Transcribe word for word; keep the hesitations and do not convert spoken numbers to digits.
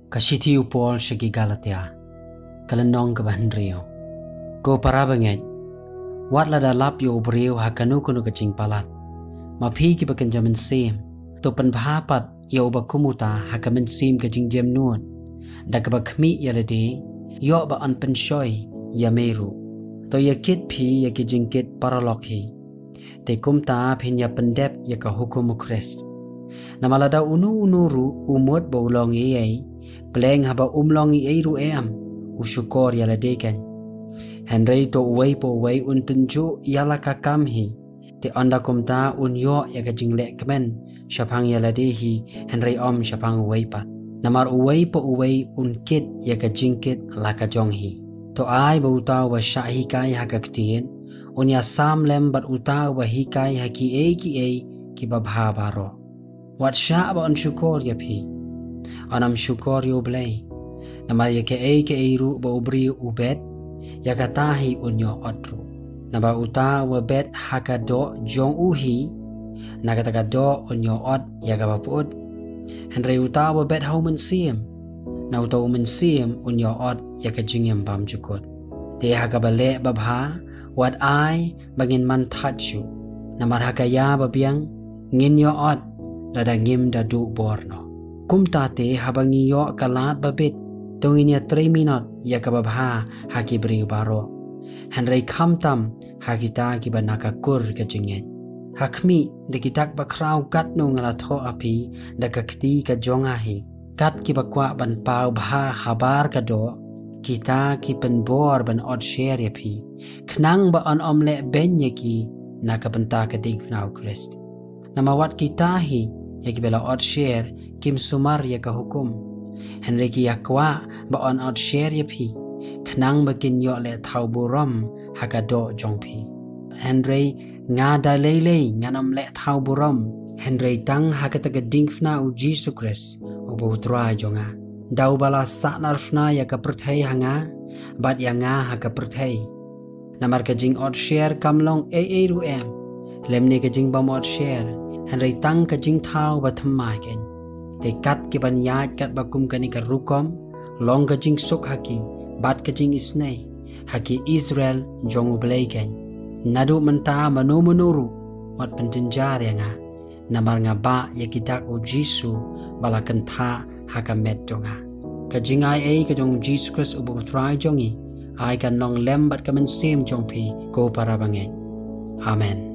Ka shithi u Paul sha ki Galatia, ka lynnong kaba hynriew. Ko para bangeit, wat lada lap ïa u briew ha kano kano ka jingpalat, ma phi kiba kynja mynsiem, to pynbha pat ïa uba kum uta ha ka mynsiem ka jingjemnud, da kaba khmih ïa lade, ïoh ba yn pynshoi ïa me ruh. To ïa kit phi ïa ki jingkit paralok hi, te kumta phin ïa pyndep ïa ka hukum u Khrist. Namar lada uno uno ruh u mut ba u long ei ei, pleng haba um long ei ei ruh em, u shukor ïa lade kein. Hynrei to uwei pa uwei un tynjuh ïa la ka kam hi, te ynda kumta un ïoh ïa ka jingleh kmen shaphang ïa lade hi, hynrei ym shaphang uwei pat. Namar uwei pa uwei un kit ïa ka jingkit la ka jong hi. To ai ba uta uba shah hikai ha ka ktien un ïa sam lem bad uta uba hikai ha kiei kiei kiba bha baroh. Wat shah ba yn shukor ïa phi, yn ym shukor ïa U Blei. Namar ïa kaei kaei ruh ba u briew u bet, ïa kata hi un ïoh ot ruh. Naba uta uba bet ha ka doh jong u hi, na kata ka doh un ïoh ot ïa kaba pyut. Hynrei uta uba bet ha u Mynsiem, na uta u Mynsiem un ïoh ot ïa ka jingim bymjukut. Te ha kaba leh babha, wat ai ba ngin man thait shuh. Namar ha ka ïa babiang ngin ïoh ot lada ngim da duh bor noh. Kumta te haba ngi ïoh ka lad ba bit, to ngin ïa trei minot ïa kaba bha ha ki briew baroh, hynrei khamtam ha kita kiba na ka kur ka jingngeit. Ha khmih, da ki dak bakhraw katno nga la thoh ha phi da ka kti ka jong nga hi, kat kiba kwah ban paw bha habar ka doh, kita ki pynbor ban ot sher ïa phi, khnang ba yn ym leh beiñ ïa ki na ka bynta ka diengphna u Khrist. Namar wat kita hi ïa kiba la ot sher kim sumar ïa ka hukum, hynrei ki ïa kwah ba yn ot sher ïa phi, khnang ba kin ïoh leh thaw burom ha ka doh jong phi. Hynrei nga da lei lei ngan ym leh thaw burom, hynrei tang ha kata ka diengphna u Jisu Khrist uba U Trai jong nga, da uba la sahnarphna ïa ka pyrthei ha nga, bad ïa nga ha ka pyrthei. Namar ka jingot sher kam long ei ei ruh em lymne ka jingbymot sher, hynrei tang ka jingthaw bathymmai kein. Te kat ki ban ïaid katba kum kane ka rukom, long ka jingsuk ha ki bad ka jingisynei ha ki Israel jong U Blei kein. Naduh mynta mano mano ruh wat pynjynjar ïa nga, namar nga bah ïa ki dak u Jisu ba la kynthah ha ka met jong nga. Ka jingai ei ka jong u Jisu Khrist uba U Trai jong ngi, ai kan long lem bad ka mynsiem jong phi, ko para bangeit. Amen.